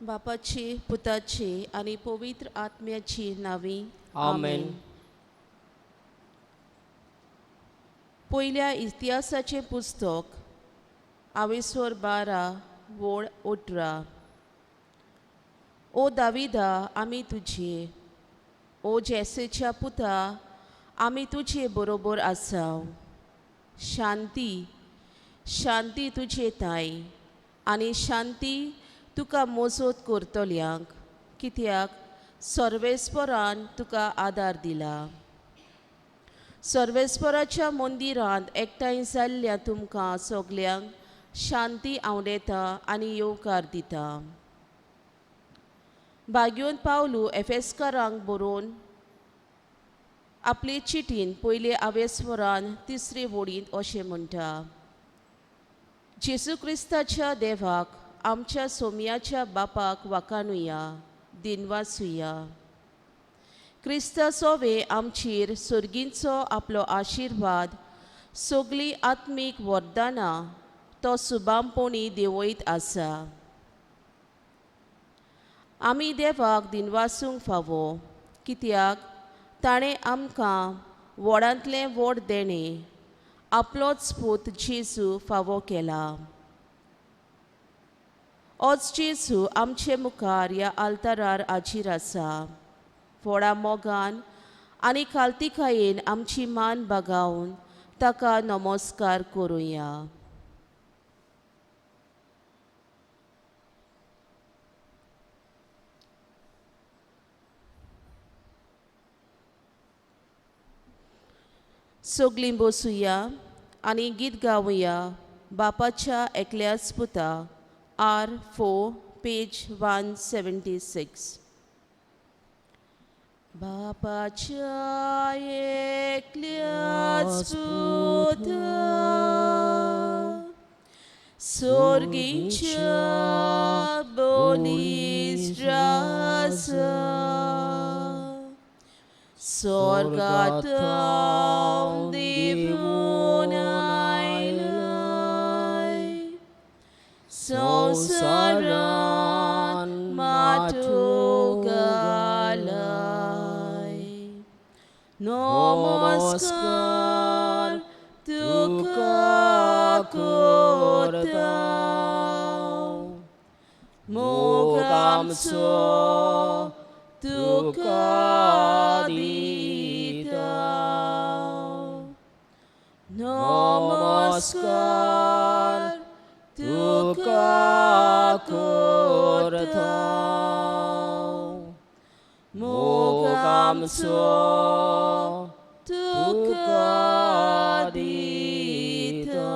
बापाची पुताची आनी पवित्र आत्म्याची नांवी आमेन. पयल्या इतिहासाचें पुस्तक आवेस्वर 12 वोळ 18. ओ दाविदा आमी तुजे, ओ जेसेच्या पुता आमी तुजे बरोबर आसाव. शांती शांती तुजे ताय आनी शांती तुका मोजोत करतल्यांक, कित्याक सर्वेस्परान तुका आदार दिला. सर्वेस्पराच्या मंदिरांत एकठांय जाल्ल्या तुमकां सगल्यांक शांती आंवडेता आनी येवकार दिता. भाग्योन पावलू एफेस्कारांक बरोवन आपले चिटीन पयले आवेस्वरान तिसरे वडींत अशें म्हणटा, जेजू क्रिस्ताच्या देवाक आमच्या सोम्याच्या बापाक वाकानुया दिनवासुया. क्रिस्ता सोवे आमचेर सर्गींचो आपलो आशिर्वाद सगळीं आत्मीक वरदानां तो सुबामपणी देंवयत आसा. आमी देवाक दिनवासूंक फावो, कित्याक ताणें आमकां व्हडांतलें व्हड देणें आपलोच पूत जेजू फावो केला. आज जेजू आमचे मुखार ह्या आल्तारार हाजीर आसा. व्हडा मोगान आनी कालतिकायेन आमची मान बागावन ताका नमस्कार करुया. सगलीं बसुया आनी गीत गावया बापाच्या एकल्याच पुता R4 page 176. बापाच्या एकल्याच पुता सोर्गींच्या बोलीस राजा स्वर्गांतल्यान देवून आयलाय संवसारान माटो घालाय. नमस्कार तुका करता मोग आमचो तुका दिता. नमस्कार तुका करता मोग आमचो तुका दिता.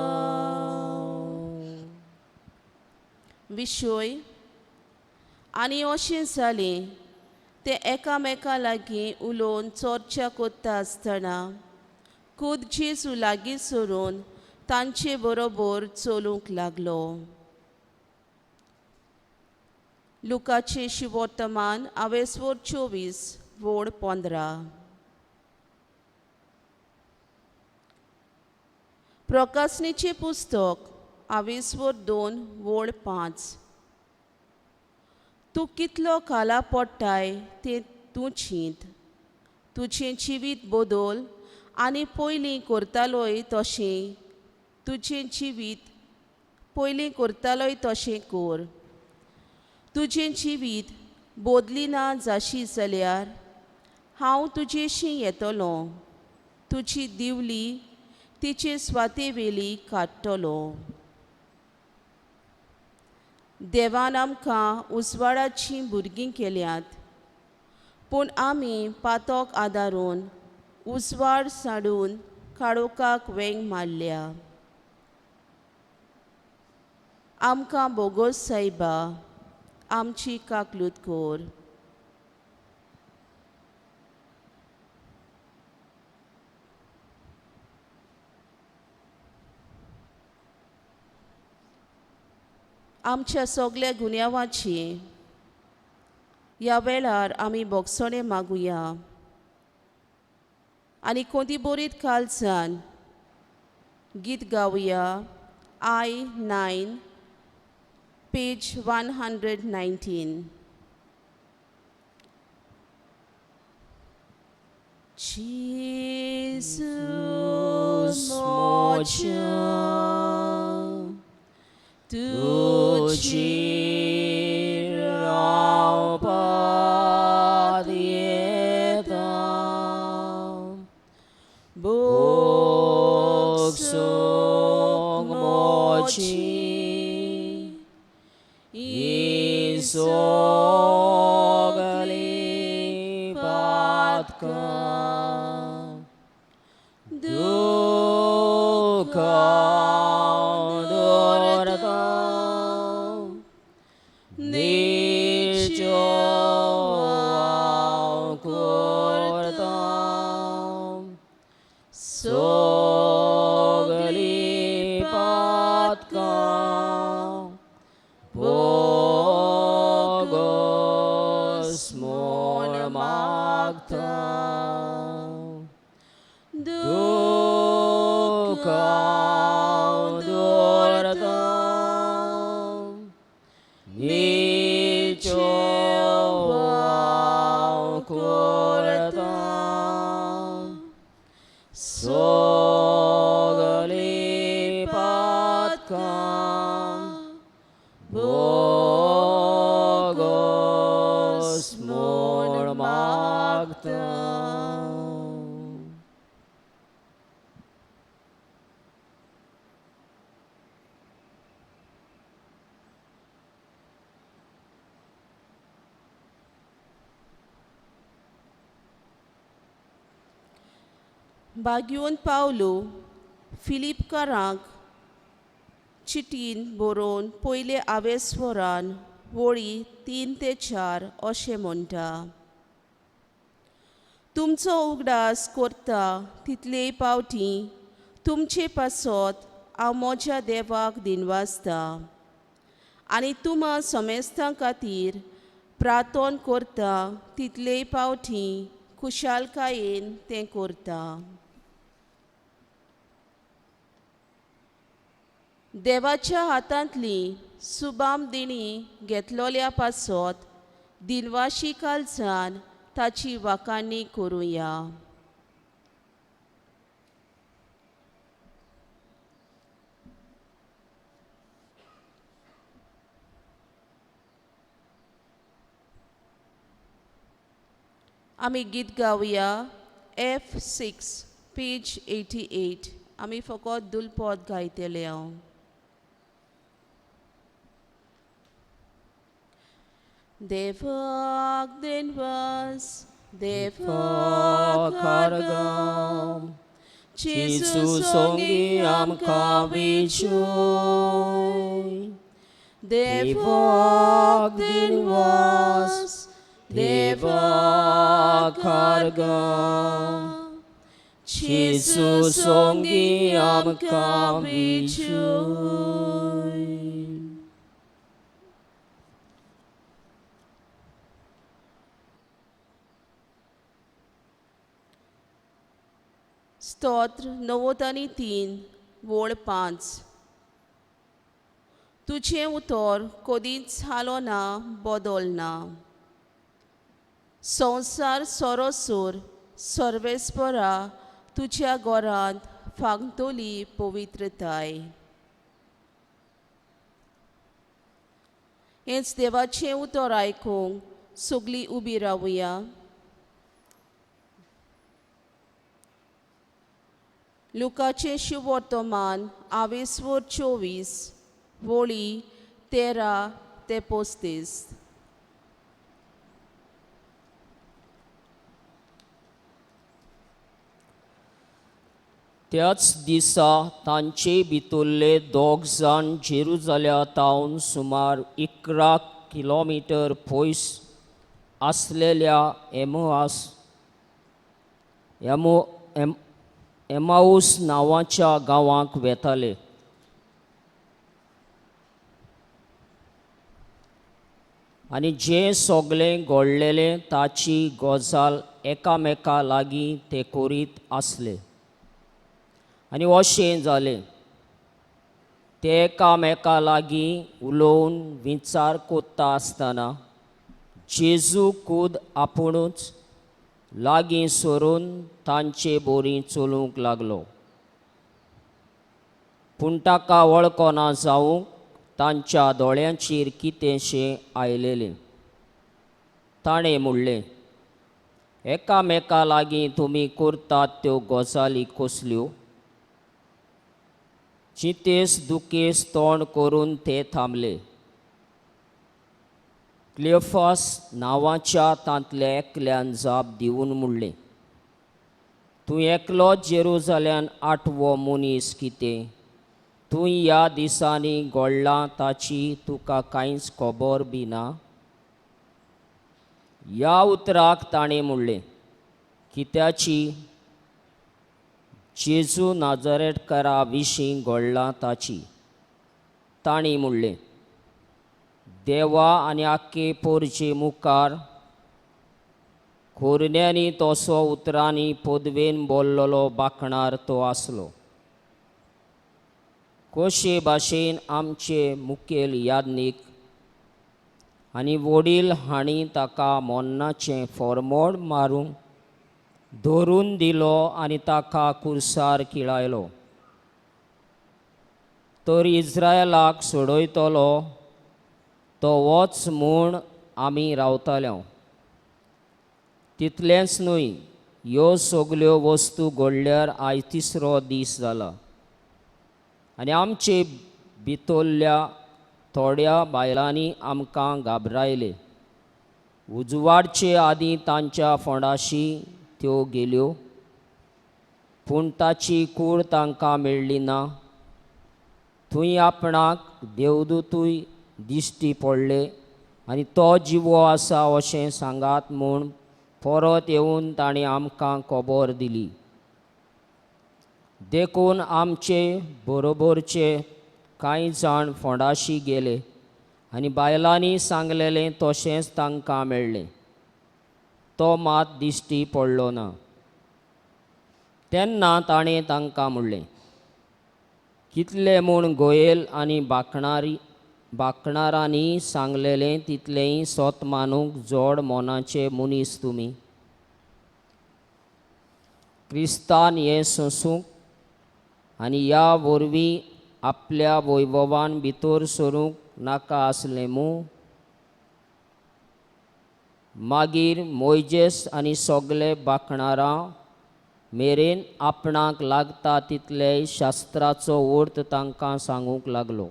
विशय आनी अशें जालें ते एकामेका लागीं उलोवन चर्चा करता आसतना खूद जेजू लागीं सरून तांचे बरोबर चलूंक लागलो. लुकाचें शिवर्तमान आवेस्वर 24 वोड 15. प्रकासणीचें पुस्तक आवेस्वर 2 वोड 5. तूं कितलो काला पडटाय तें तूं चींत, तुजें जिवीत बदल आनी पयलीं करतालोय तशें तुजें जिवीत पयलीं करतालोय तशें कर. तुजें जिवीत बदलिना जाशी जाल्यार हांव तुजेशी येतलो, तुजी दिवली तिचे स्वाते वेली काडटलो. देवान आमकां उजवाडाचीं भुरगीं केल्यांत, पूण आमी पातोक आदारून उजवाड साडून काळोखाक वेंग मारल्या. आमकां बोगोस सायबा आमची काकलूत कर. आमच्या सगल्या गुन्यांवाची ह्या वेळार आमी बोगसणें मागुया आनी कोंती बोरीत कालसान गीत गावया I 9 Page 119. Jesus म्हज्या तुजी रावपाक येता भोगसूंक म्हजी हीं सगलीं पातकां दुख्खां दर्दां निश्चय हांव करतां सगलीं पातकां भोगोस म्हूण मागता दुख्खां दर्दां निश्चय हांव करतां सगलीं पातकां भोगोस म्हूण मागता. भाग्योन पावलो फिलिपकारांक चिटीन बरोवन पयले आवेस्वरान वळी 3 ते 4 अशें म्हणटा. तुमचो उगडास करता तितले पावटी तुमचे पासत हांव म्हज्या देवाक दिनवासता आनी तुमा समेस्तां खातीर प्रार्थना करता तितले पावटी खुशालकायेन तें करता. देवाच्या हातांतली सुबाम दिणी घेतलोल्या पासत दिनवाशी कालसान ताची वाखाणी करुया. आमी गीत गावया F6 page 88. आमी फकत दुलपद गायतले हांव. देवाक दिनवास देवाक आर्गां जेजू सोंगी आमकां विजय. देवाक दिनवास देवाक आर्गां जेजू सोंगी आमकां विजय. स्तोत्र 93 वोळ 5. तुजें उतर कदींच हालो ना बदलना. संवसार सरोसर सर्वेस्परा तुज्या घरांत फांगतली पवित्रताय. हेंच देवाचें उतर आयकूंक सगळीं उबी रावया. लुकाचें शुवर्तमान आवेस्वर 24 वळी 13 ते 35. त्याच दिसा तांचे भितरले दोग जाण जेरुजाल्या तावन सुमार 11 किलोमिटर पयस आसलेल्या एमाऊस नांवाच्या गांवाक वेताले. आनी जें सगळें घडलेलें ताची गजाल एकामेका लागीं ते करीत आसले. आनी अशें जालें, ते एकामेका लागीं उलोवन विचार कोत्ता आसतना जेजू कूद आपुणूच लागीं सरून तांचे बोरी चलूंक लागलो. पूण ताका वळखना जावंक तांच्या दोळ्यांचेर कितेंशें आयलेलें. ताणें म्हणलें, एकामेका लागीं तुमी करतात त्यो गजाली कसल्यो? चिंतेस दुखेस तोंड करून ते थांबले. क्लियोफास नांवाच्या तांतल्या एकल्यान जाप दिवन म्हणलें, तूं एकलो जेरुजाल्यान आठवो मनीस कितें? तूं ह्या दिसांनी घडलां ताची तुका कांयच खबर बी ना? ह्या उतराक ताणें म्हणलें, कित्याची? जेजू नाजरेटकारा विशीं घडलां ताची. तांणी म्हणलें, देवा आनी आख्खे पोरचे मुखार खोरण्यांनी तसो उतरांनी पदवेन बोल्लोलो बाकणार तो आसलो. कशे भाशेन आमचे मुखेल याज्ञीक आनी वडील हांणी ताका मोन्नाचें फॉर्मोड मारूंक धरून दिलो आनी ताका कुर्सार किळायलो. तर इज्रायलाक सोडयतलो तो वच म्हूण आमी रावताले. तितलेंच न्हय, ह्यो सगल्यो वस्तू घडल्यार आयज तिसरो दीस जाला आनी आमचे भितरल्या थोड्या बायलांनी आमकां घाबरायले. उजवाडचे आदीं तांच्या फोंडाशी त्यो गेल्यो, पूण ताची कूड तांकां मेळ्ळी ना. थंय आपणाक देवदूतूय दिश्टी पडले आनी तो जिवो आसा अशें सांगात म्हूण परत येवन ताणें आमकां खबर दिली. देखून आमचे बरोबरचे कांय जाण फोंडाशी गेले आनी बायलांनी सांगलेलें तशेंच तांकां मेळ्ळें. तो मात दिश्टी पडलो ना. तेन्ना ताणें तांकां म्हणलें, कितले म्हूण गोयल आनी बाकणारांनी सांगलेलें तितलेंय सोत मानूंक जोड मोनाचे मनीस तुमी. क्रिस्तान हें सोंसूंक आनी ह्या वरवीं आपल्या वैभवान भितर सरूंक नाका आसलें मूं? मागीर मोयजेस आनी सगळे बाकणारां मेरेन आपणाक लागता तितलेय शास्त्राचो अर्थ तांकां सांगूंक लागलो.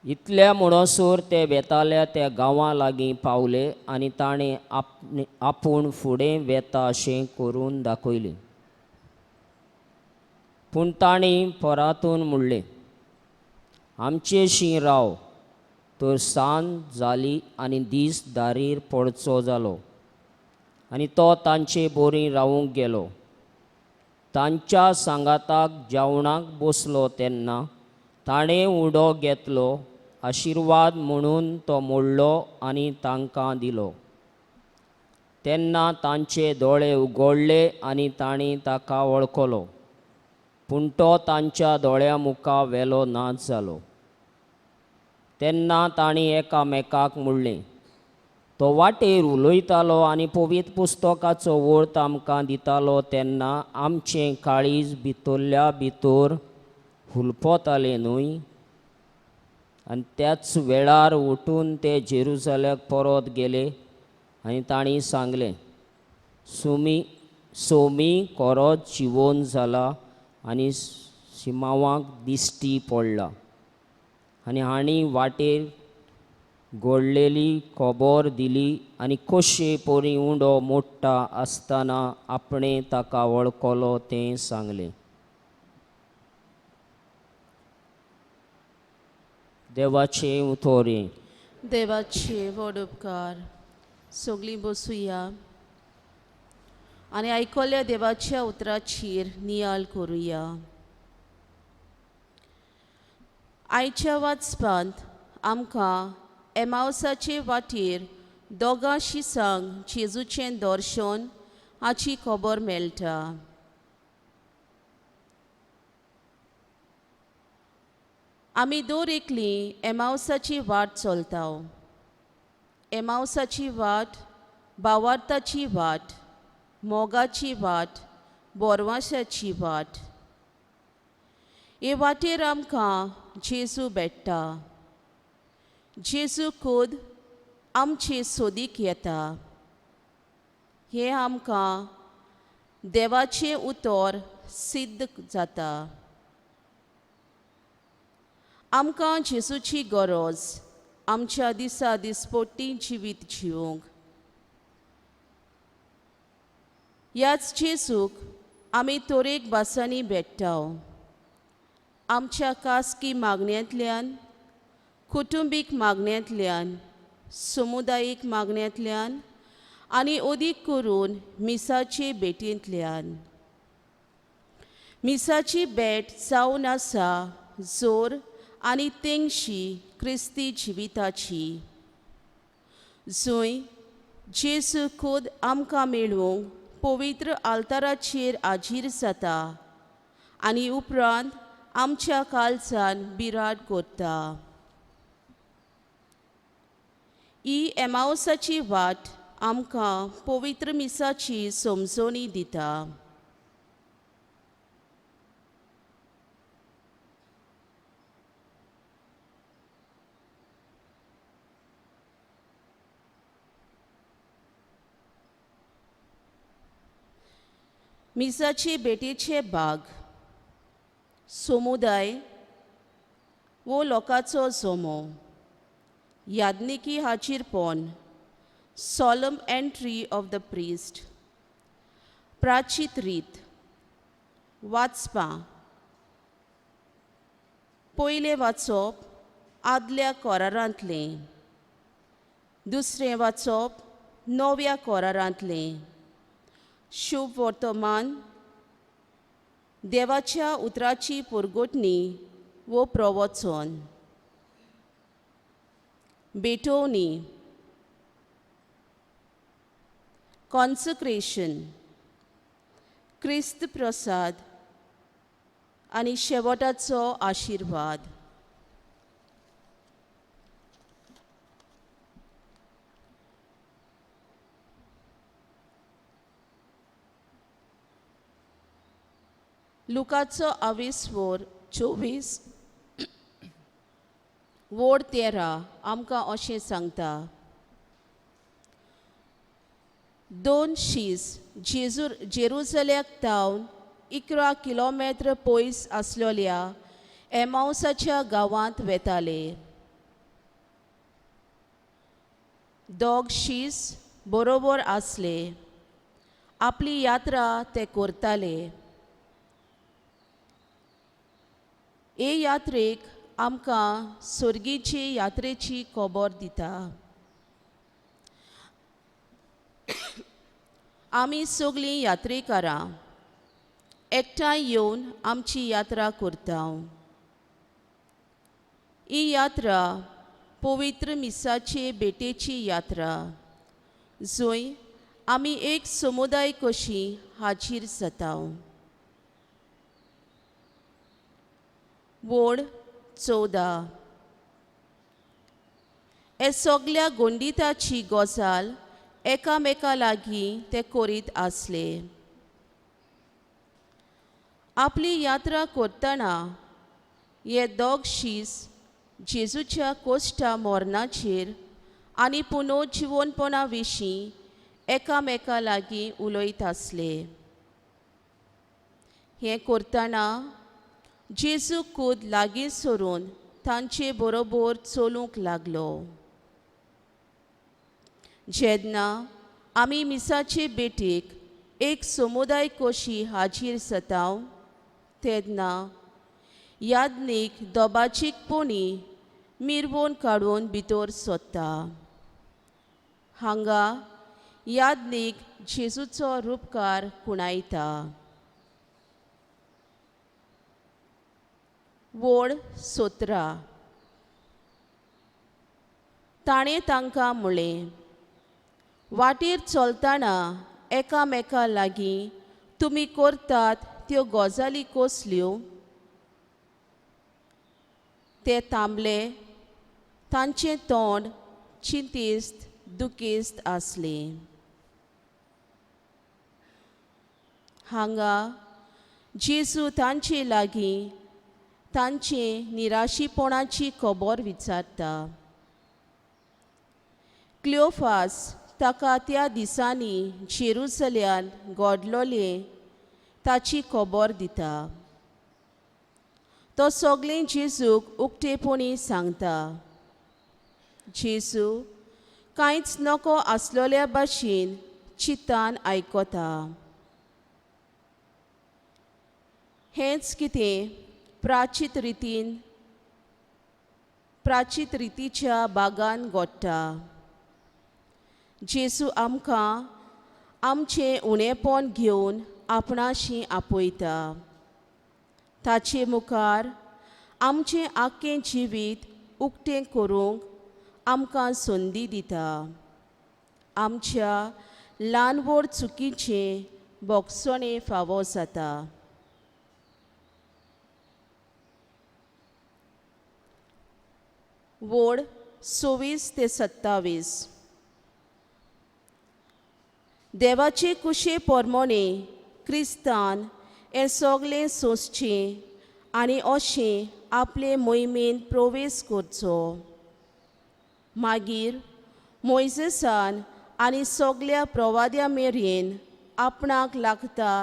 इतल्या म्हणसर ते वेताल्या त्या गांवां लागीं पावले आनी ताणें आपूण फुडें वेता अशें करून दाखयलें. पूण तांणी परातून म्हणलें, आमचेशी राव, तर सांज जाली आनी दीस दारीर पडचो जालो. आनी तो तांचे बोरी रावूंक गेलो. तांच्या सांगाताक जेवणाक बसलो तेन्ना ताणें उडो घेतलो, आशिर्वाद म्हणून तो मोडलो आनी तांकां दिलो. तेन्ना तांचे दोळे उगडले आनी तांणी ताका वळखलो, पूण तो तांच्या दोळ्या मुखार वेलो नाच जालो. तेन्ना तांणी एकामेकाक म्हणलें, तो वाटेर उलयतालो आनी पवित्र पुस्तकाचो अर्थ आमकां दितालो तेन्ना आमचें काळीज भितरल्या भितर हुलपतालें न्हय? आनी त्याच वेळार उठून ते जेरुजाल्याक परत गेले आनी तांणी सांगलें, सोमी कोरोत जिवोन जाला आनी सिमांवाक दिश्टी पडला. आनी हांणी वाटेर घडलेली खबर दिली आनी कशे परी उंडो मोडटा आसतना आपणें ताका वळखलो तें सांगलें. देवाचें उतोरें. देवाचे व्हड उपकार. सगळीं बसुया आनी आयकल्या देवाच्या उतराचेर नियाळ करुया. आयच्या वाचपांत आमकां एमावसाचे वाटेर दोगां शिसांक जेजूचें दर्शन हाची खबर मेळटा. आमी दर एकली एमावसाची वाट चलता. एमावसाची वाट भावार्थाची वाट, मोगाची वाट, बोरवाशाची वाट. हे वाटेर आमकां जेजू भेट्टा. जेजू खुद आमचे सोदीक येता. हें आमकां देवाचें उतर सिद्ध जाता. आमकां जेजूची गरज आमच्या दिसा दिसपट्टी जिवीत जिवंक. ह्याच जेजूक आमी तरेक भासांनी भेट्टा. आमच्या खासगी मागण्यांतल्यान, कुटुंबीक मागण्यांतल्यान, समुदायीक मागण्यांतल्यान आनी अदीक करून मिसाचे भेटींतल्यान. मिसाची भेट जावन आसा जोर आनी तेंगशी क्रिस्ती जिविताची, जंय जेजू खुद आमकां मेळूंक पवित्र आल्ताराचेर हाजीर जाता आनी उपरांत आमच्या काळजान बिराड करता. ही एमावसाची वाट आमकां पवित्र मिसाची समजणी दिता. मिसाचे भेटीचे भाग समुदाय वो लोकांचो जमो, याज्ञिकी हाजीरपण, solemn entry of the priest, प्राचीत रीत, वाचपां, पयलें वाचप आदल्या कोरारांतलें, दुसरें वाचप नव्या कोरारांतलें, शुभ वर्तमान, देवाच्या उतराची पुरगोटणी वो प्रवचन, भेटोवणी, कॉन्सक्रेशन, क्रिस्त प्रसाद आनी शेवटाचो आशिर्वाद. लुकाचो आविस्वोर 24 वोड 13 आमकां अशें सांगता. दोन शीस जेरुजल्याक तावन 11 किलोमेत्र पयस आसलेल्या एमावसाच्या गांवांत वेताले. दोग शीस बरोबर आसले. आपली यात्रा ते करताले. हे यात्रेक आमकां सर्गीचे यात्रेची खबर दिता. आमी सगळीं यात्रेकारां एकठांय येवन आमची यात्रा करता. ही यात्रा पवित्र मिसाचे भेटेची यात्रा, जंय आमी एक समुदाय कशी हाजीर जाता. वोड 14 हे सगल्या गोंडिताची गजाल एकामेका लागीं ते करीत आसले. आपली यात्रा करतना हे दोग शीस जेजूच्या कोश्टा मरणाचेर आनी पुनर्जिवनपणा विशीं एकामेका लागीं उलयत आसले. हें करतना जेजू खुद लागीं सरून तांचे बरोबर चलूंक लागलो. जेन्ना आमी मिसाचे भेटीक एक समुदाय कशी हाजीर जाता तेन्ना याज्ञीक दोबाचीकपणी मिरवून काडून भितर सोदता. हांगा याज्ञीक जेजूचो रुपकार खुणायता. वोड 17 ताणें तांकां म्हळें, वाटेर चलतना एकामेका लागीं तुमी करतात त्यो गजाली कसल्यो? ते थांबले तांचें तोंड चिंतेस्त दुखेस्त आसलें. हांगा जेजू तांचे लागीं तांचे निराशीपणाची खबर विचारता. क्लियोफास ताका त्या दिसांनी जेरुसल्यान घडलोलें ताची खबर दिता. तो सगळें जेजूक उक्तेपणी सांगता. जेजू कांयच नको आसलोल्या भाशेन चिंतान आयकता. हेंच कितें प्राचीत रितीन प्राचीत रितीच्या बागान घडटा. जेजू आमकां आमचें उणेपण घेवन आपणाशी आपयता. ताचे मुखार आमचें आख्खें जिवीत उक्तें करूंक आमकां संदी दिता. आमच्या ल्हान व्हड चुकीचें भोगसणें फावो जाता. वोड 26 ते 27. देवाचे कुशे पोरमोणे क्रिस्तान हें सगळें सोंसचें आनी अशें आपले मोहिमेन प्रवेश करचो. मागीर मोयजेसान आनी सगळ्या प्रवाद्या मेरेन आपणाक लागता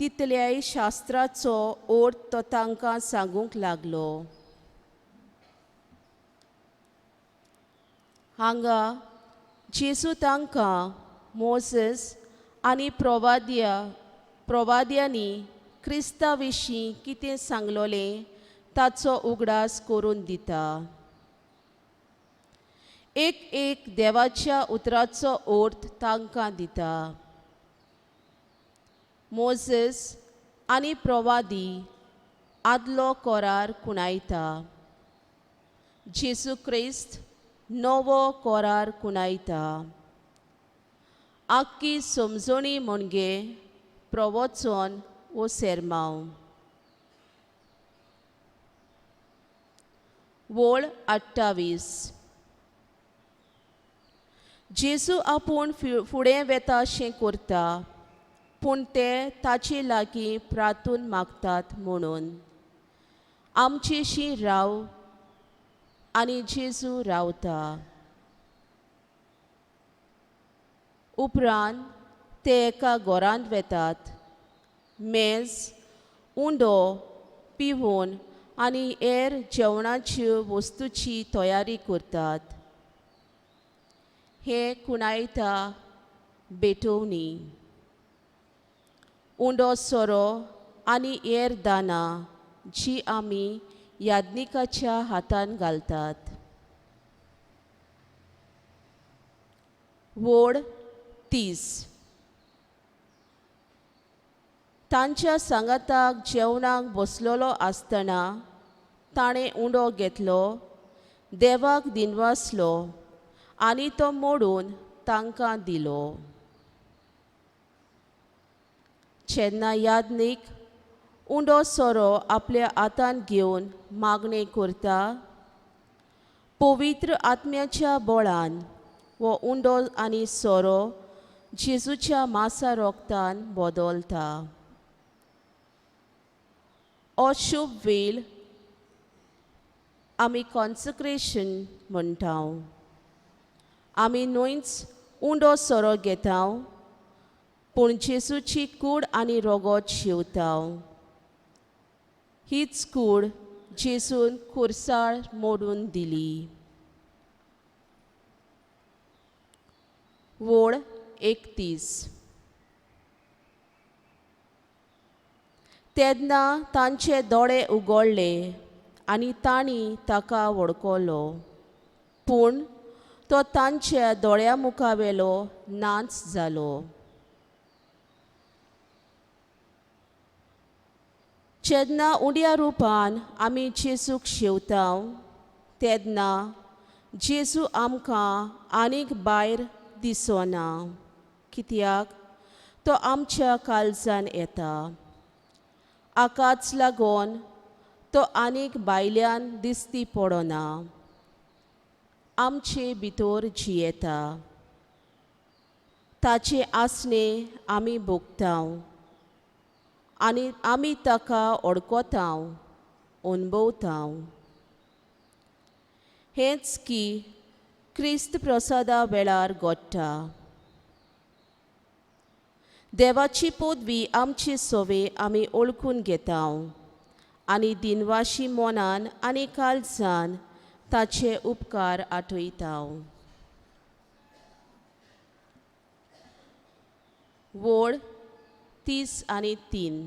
तितल्याय शास्त्राचो अर्थ तो तांकां सांगूंक लागलो. हांगा जेजू तांकां मोझस आनी प्रवाद्यांनी क्रिस्ता विशीं कितें सांगलोलें ताचो उगडास करून दिता. एक एक देवाच्या उतराचो अर्थ तांकां दिता. मोझस आनी प्रवादी आदलो करार खुणायता. जेजू क्रिस्त नवो करार खुणायता. आख्खी समजणी म्हणजे प्रवचन वो सेरमांव. वोळ 28. जेजू आपूण फुडें वेता अशें करता पूण ते ताचे लागीं प्रार्थून मागतात म्हणून आमचेशी राव आनी जेजू रावता. उपरांत ते एका घरांत वेतात. मेज उंडो पिवन आनी हेर जेवणाच्यो वस्तूची तयारी करतात. हें खुणायता भेटवणी. उंडो सोरो आनी हेर दानां जी आमी याज्ञिकाच्या हातान घालतात. वोड 30. तांच्या सांगाताक जेवणाक बसलेलो आसतना ताणें उंडो घेतलो, देवाक दिनवासलो आनी तो मोडून तांकां दिलो. जेन्ना याज्ञीक उंडो सोरो आपल्या हातान घेवन मागणें करता, पवित्र आत्म्याच्या बळान हो उंडो आनी सोरो जेजूच्या मासा रोगतान बदलता. हो शुभ वेळ आमी कॉन्सक्रेशन म्हणटा. आमी न्हयच उंडो सोरो घेता पूण जेजूची कूड आनी रोगोत शिंवता. हीच कूड जेजून खुरसाळ मोडून दिली. वोळ 31. तेन्ना तांचे दोळे उगडले आनी तांणी ताका वळखलो पूण तो तांच्या दोळ्या मुखावेलो नाच जालो. जेन्ना उंड्या रुपान आमी जेजूक शेवता तेन्ना जेजू आमकां आनीक भायर दिसना कित्याक तो आमच्या काळजान येता. आकाच लागून तो आनीक भायल्यान दिसती पडना, आमचे भितर जियेता. ताचे आसणे आमी भोगता आनी आमी ताका ओडकोता, अणभवता. हेंच की क्रिस्त प्रसादा वेळार घडटा. देवाची पदवी आमची सोवे आमी ओळखून घेता आनी दिनवाशी मनान आनी काळजान ताचे उपकार आठयता. वळ 33.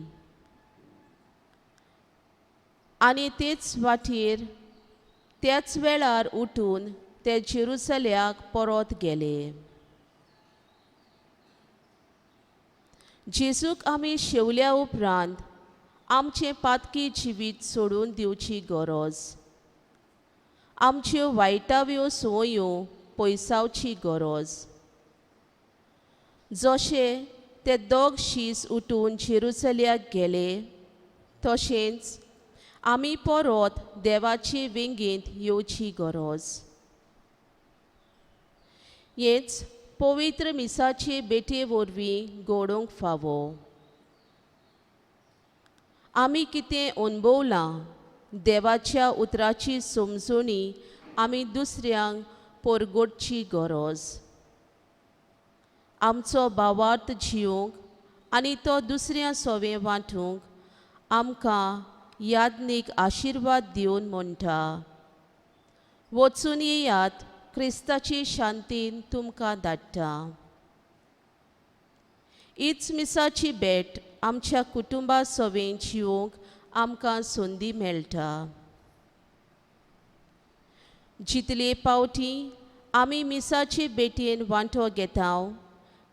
आनी तेच वाटेर त्याच वेळार उठून ते जेरुसल्याक परत गेले. जेजूक आमी शेवल्या उपरांत आमचें पातकी जिवीत सोडून दिवची गरज, आमच्यो वायटाव्यो संवयो पयसावची गरज. जशे ते दोग शीस उठून जेरुसल्याक गेले तशेंच आमी परत देवाचे वेंगेंत येवची गरज. हेच पवित्र मिसाचे बेटे वरवीं घडोवंक फावो. आमी कितें अणभवलां देवाच्या उतराची समजणी आमी दुसऱ्यांक परगटची गरज. आमचो भावार्थ जिवंक आनी तो दुसऱ्या सोवे वांटूंक आमकां याज्ञीक आशिर्वाद दिवन म्हणटा, वचून येयात, क्रिस्ताची शांतीन तुमकां धाडटा. हीच मिसाची भेट आमच्या कुटुंबा सोवे जिवंक आमकां संदी मेळटा. जितले पावटी आमी मिसाचे भेटेन वांटो घेता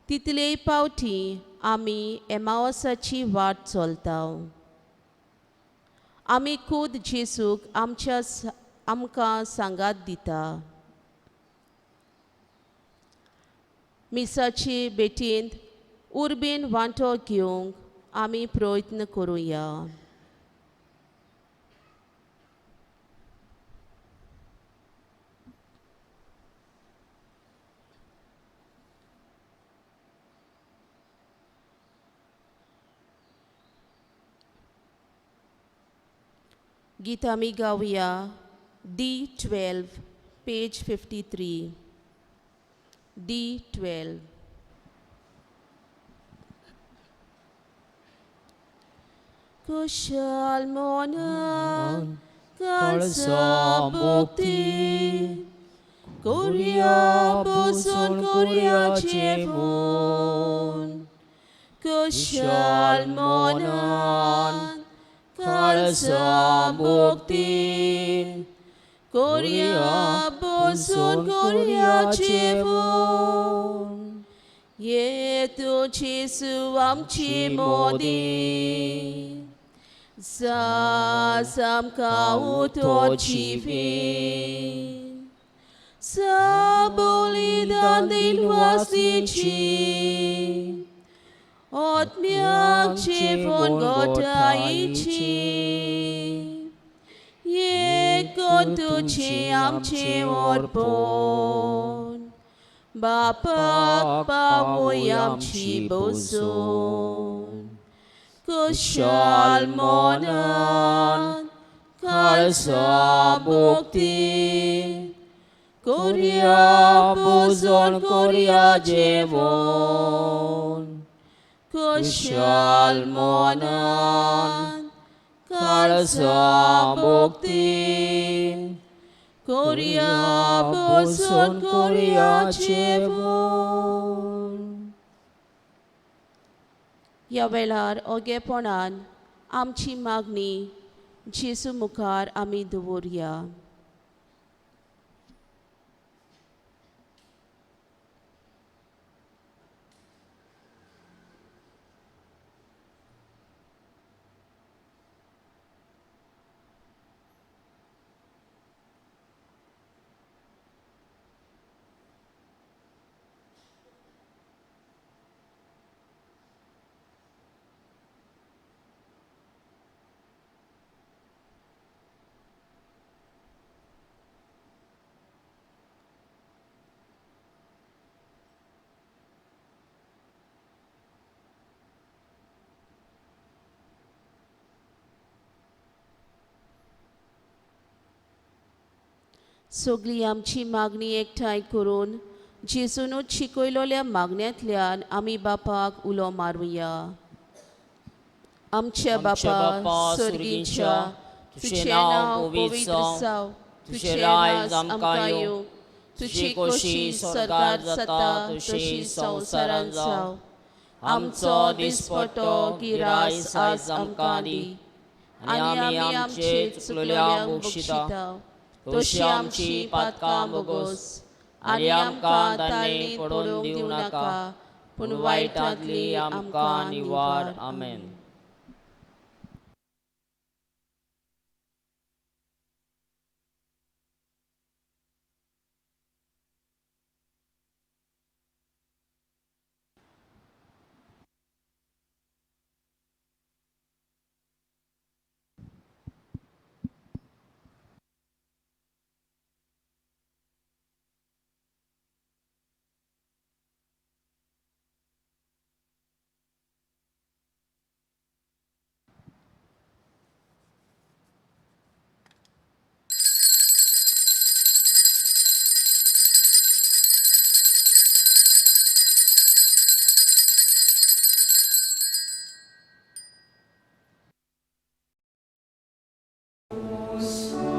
तितले पावटी आमी एमावसाची वाट चलता. आमी खूद जेजूक आमच्या आमकां सांगात दिता. मिसाचे भेटेंत उर्बेन वांटो घेवंक आमी प्रयत्न करुया. गीत आमी गावया D12 page 53. D12. कुशल मनान काळजा भक्ती कोर्या बसून कोर्या जेवण. कुशल मनान काळजा भक्ती कोर्या बसून कोर्या जेवण. ये तूं जेजू आमची मोदी आमकां उतो जिवीत सबोलिदान दिनवासीची आत्म्याक जेवण गोठायची. ये तुझे आमचें अर्पण बापाक पावय आमची बसून. कुशल मनान काळजा भक्ती कोर्या बसून कोर्या जेवण. कुशल मनान काळजा भक्ती कोर्या बसून कोर्या जेवण. ह्या वेळार ओगेपणान आमची मागणी जेजू मुखार आमी दवरया. सगळी आमची मागणी एकठांय करून जेजूनच शिकयलोल्या मागण्यांतल्यान आमी बापाक उलो मारुया. आमच्या बापा स्वर्गीच्या, तुजें नांव पवित्र जावं, तुजें राज आमकां येवं, तुजी खोशी स्वर्गार जाता तशी संवसारांत जावं. आमचो दिसपटो गिरास आज आमकां दी आनी आमी आमचे चुकलेल्यांक बक्षिता तशी आमची पातकां बोगोस आनी आमकां तांणी पडून दिवं नाका, पूण वायटांतली आमकां निवार. आमेन. Oh,